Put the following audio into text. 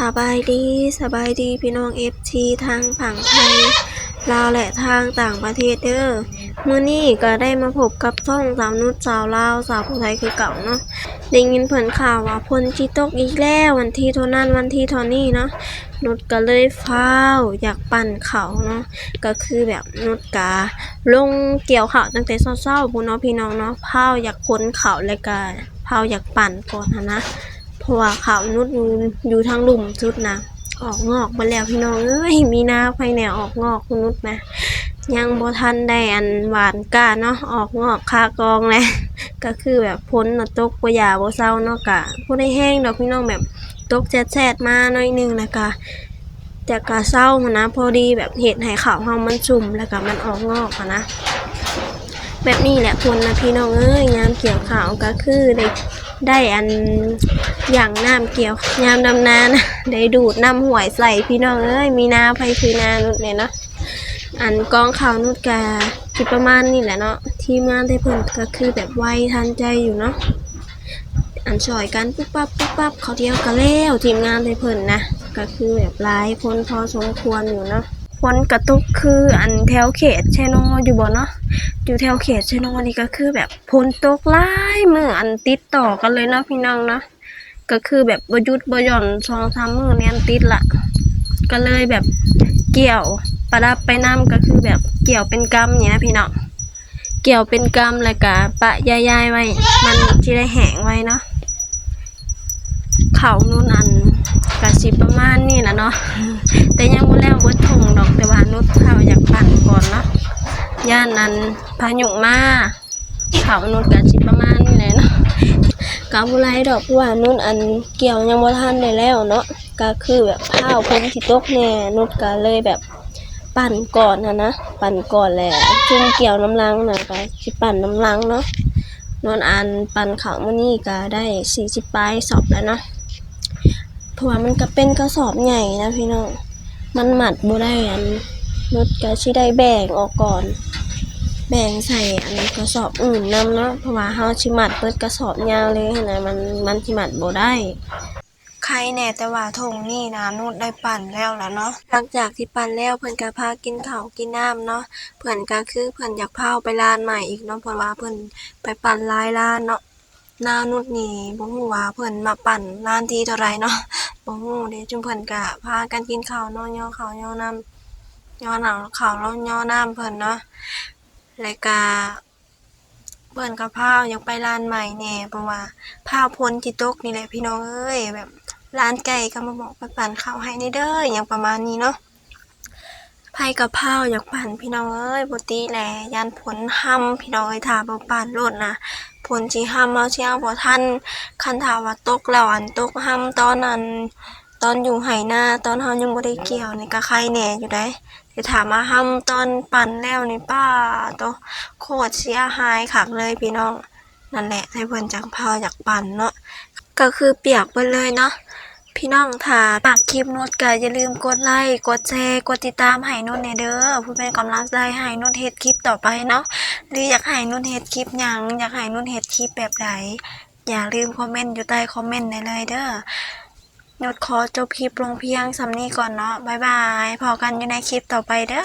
ສະບາຍດີ ສະບາຍດີພີ່ນ້ອງເອັຟຊີ ທັງຝັ່ງໄທ ລາວ ແລະ ທາງຕ່າງປະເທດເດີ້. ມື້ນີ້ກໍໄດ້ມາພົບກັບຊ່ອງສາວນຸດສາວລາວ ສາວຜູ້ໄທຄືເກົ່າເນາະ. ໄດ້ຍິນເພິ່ນຂ່າວວ່າຝົນຊິຕົກອີກແລ້ວ ວັນທີເທົ່ານັ້ນ ວັນທີເທົ່ານີ້ເນາະ, ນຸດກໍເລີຍຟ້າວຢາກປັ່ນເຂົ້າເນາະ. ກໍຄືແບບນຸດກະລົງກ່ຽວເຂົ້າຕັ້ງແຕ່ເຊົ້າໆ ພຸ້ນເນາະ ພີ່ນ້ອງເນາະ, ຟ້າວຢາກຂົນເຂົ້າ ແລ້ວກະຟ້າວຢາກປັ່ນກ່ອນຫັ້ນນະ. ເພາະວ່າເຂົ້ານຸດຢູ່ ຢູ່ທາງລຸ່ມສຸດນະ ອອກງອກເບິດແລ້ວພີ່ນ້ອງເອີຍ. ມີນາໃຜແດ່ອອກງອກ ນຸດນະ ຍັງບໍ່ທັນໄດ້ອັນຫວ່ານກ້າເນາະ ອອກງອກຄາກອງແລ້ວ. ກໍຄືແບບຝົນນະຕົກບໍ່ຢາບໍ່ເຊົາເນາະ, ກະບໍ່ໄດ້ແຮງດອກພີ່ນ້ອງ, ແບບຕົກແຊດໆມາໜ້ອຍໜຶ່ງ ແລ້ວກະ ແຕ່ກະເຊົາຫັ້ນນະ, ພໍດີແບບເຮັດໃຫ້ເຂົ້າເຮົາມັນຊຸ່ມ ແລ້ວກະມັນອອກງອກຫັ້ນນະ. ແບບນີ້ແຫຼະຄົນນະພີ່ນ້ອງເອີຍ, ຍາມກ່ຽວເຂົ້າກໍຄືໄດ້ ໄດ້ອັນຫຍັງນ້ຳກ່ຽວ, ຍາມດຳນານະ ໄດ້ດູດນ້ຳຫ້ວຍໃສ່ພີ່ນ້ອງເອີຍ. ມີນາໃຜຄືນານຸດແດ່ເນາະ. ອັນກອງເຂົ້ານຸດກະຊິປະມານນີ້ແຫຼະເນາະ, ທີມງານໄທເພິ່ນກໍຄືແບບໄວທັນໃຈຢູ່ເນາະ. ອັນຊ່ອຍກັນປຸບປັບປຸບປັບ ເຂົ້າດຽວກໍແລ້ວ. ທີມງານໄທເພິ່ນນະ ກໍຄືແບບຫຼາຍຄົນພໍສົມຄວນຢູ່ເນາະ. ຝົນກະຕົກຄືອັນແຖວເຂດເຊໂນຢູ່ບໍ່ເນາະ, ຢູ່ແຖວເຂດເຊໂນນີ້ກໍຄືແບບຝົນຕົກຫຼາຍມື້ອັນຕິດຕໍ່ກັນເລີຍເນາະ ພີ່ນ້ອງເນາະ. ກໍຄືແບບບໍ່ຢຸດບໍ່ຢ່ອນສອງສາມມື້ແມ່ນຕິດລະ, ກໍເລີຍແບບກ່ຽວປະດັບໄປນຳ, ກໍຄືແບບກ່ຽວເປັນກຳນີ້ນະພີ່ນ້ອງ. ກ່ຽວເປັນກຳ ແລ້ວກະປະຢາຍໆໄວ້ ມັນຊິໄດ້ແຫ້ງໄວເນາະ. ເຂົ້ານຸດອັນກະຊິປະມານນີ້ລະເນາະ, ແຕ່ຍັງບໍ່ແລ້ວເບິດຖົງດອກ, ແຕ່ວ່ານຸດເຂົ້າຢາກປັ່ນກ່ອນເນາະ, ຢ້ານອັນພາຍຸມາ. ເຂົ້ານຸດກະຊິປະມານນີ້ແຫຼະເນາະ, ກະບໍ່ຫຼາຍດອກ ເພາະວ່ານຸດອັນກ່ຽວຍັງບໍ່ທັນໄດ້ແລ້ວເນາະ, ກະຄືແບບຟ້າວຝົນຊິຕົກແດ່ ນຸດກະເລີຍແບບ ປັ່ນກ່ອນຫັ້ນນະ, ປັ່ນກ່ອນແຫຼະ ຈຸ່ມກ່ຽວນຳຫຼັງນະ ກໍຊິປັ່ນນຳຫຼັງເນາະ. ນວນອັນປັ່ນເຂົ້າມື້ນີ້ກໍໄດ້ສີ່ສິບປາຍສອບແລ້ວເນາະ, ເພາະວ່າມັນກໍເປັນກະສອບໃຫຍ່ນະພີ່ນ້ອງ, ມັນມັດບໍ່ໄດ້. ອັນນຸດກໍຊິໄດ້ແບ່ງອອກກ່ອນ, ແບ່ງໃສ່ອັນກະສອບອື່ນນຳເນາະ, ເພາະວ່າເຮົາຊິມັດເບິດກະສອບຍາວເລີຍຫັ້ນນະ, ມັນ ມັນຊິມັດບໍ່ໄດ້. ໄຄແດ່ ແຕ່ວ່າຖົງນີ້ນານຸດໄດ້ປັ່ນແລ້ວລະເນາະ. ຫຼັງຈາກທີ່ປັ່ນແລ້ວ ເພິ່ນກະພາກິນເຂົ້າກິນນ້ຳເນາະ, ເພິ່ນກະຄືເພິ່ນຢາກພາໄປລານໃໝ່ອີກເນາະ, ເພາະວ່າເພິ່ນໄປປັ່ນຫຼາຍລານເນາະ. ນານຸດນີ້ບໍ່ຮູ້ວ່າເພິ່ນມາປັ່ນລານທີເທົ່າໃດເນາະ, ບໍ່ຮູ້ເດ້. ຈຸມເພິ່ນກະພາກັນກິນເຂົ້າເນາະ, ຍໍເຂົ້າຍໍນ້ຳ ຍໍເຂົ້າແລ້ວຍໍນ້ຳເພິ່ນເນາະ, ແລ້ວກະ ເພິ່ນກໍພາວຢາກໄປລານໃໝ່ແດ່ ເພາະວ່າພາວຝົນຊິຕົກນີ້ແຫຼະພີ່ນ້ອງເອີຍ, ແບບລານໄກ່ກໍມາບອກໄປປັ່ນເຂົ້າໃຫ້ແດ່ເດີ ຫຍັງປະມານນີ້ເນາະ. ໃຜກໍພາວຢາກປັ່ນພີ່ນ້ອງເອີຍ, ບໍ່ຕິແຫຼະ ຢ້ານຝົນຮຳພີ່ນ້ອງເອີຍ, ຖ້າບໍ່ປັ່ນໂລດນະ ຝົນຊິຮຳເຮົາຊິເອົາບໍ່ທັນ. ຄັນຖ້າວ່າຕົກແລ້ວ ອັນຕົກຮຳຕອນ ອັນ ຕອນຢູ່ໄຮ່ນາ ຕອນເຮົາຍັງບໍ່ໄດ້ກ່ຽວນີ້ກໍໄຄແດ່ຢູ່ໃດ, ແຕ່ຖ້າມາຮຳຕອນປັ່ນແລ້ວນີ້ ປ້າໂຕ ໂຄດເສຍຫາຍຄັກເລີຍພີ່ນ້ອງ. ນັ້ນແຫຼະ ໃຫ້ເພິ່ນຈັກພາວຢາກປັ່ນເນາະ, ກໍຄືປຽກເບິດເລີຍເນາະ. ພີ່ນ້ອງຖ້າມັກຄລິບນຸດກໍຢ່າລືມກົດໄລ ກົດແຊ ກົດຕິດຕາມໃຫ້ນຸດແດ່ເດີ, ເພື່ອເປັນກຳລັງໃຈໃຫ້ນຸດເຮັດຄລິບຕໍ່ໄປເນາະ. ຫຼືຢາກໃຫ້ນຸດເຮັດຄລິບຫຍັງ ຢາກໃຫ້ນຸດເຮັດຄລິບແບບໃດ ຢ່າລືມຄອມເມັນຢູ່ໃຕ້ຄອມເມັນໄດ້ເລີຍເດີ. ນຸດຂໍຈົບຄລິບລົງພຽງສ່ຳນີ້ກ່ອນເນາະ. ບາຍບາຍ ພໍ້ກັນຢູ່ໃນຄລິບຕໍ່ໄປເດີ.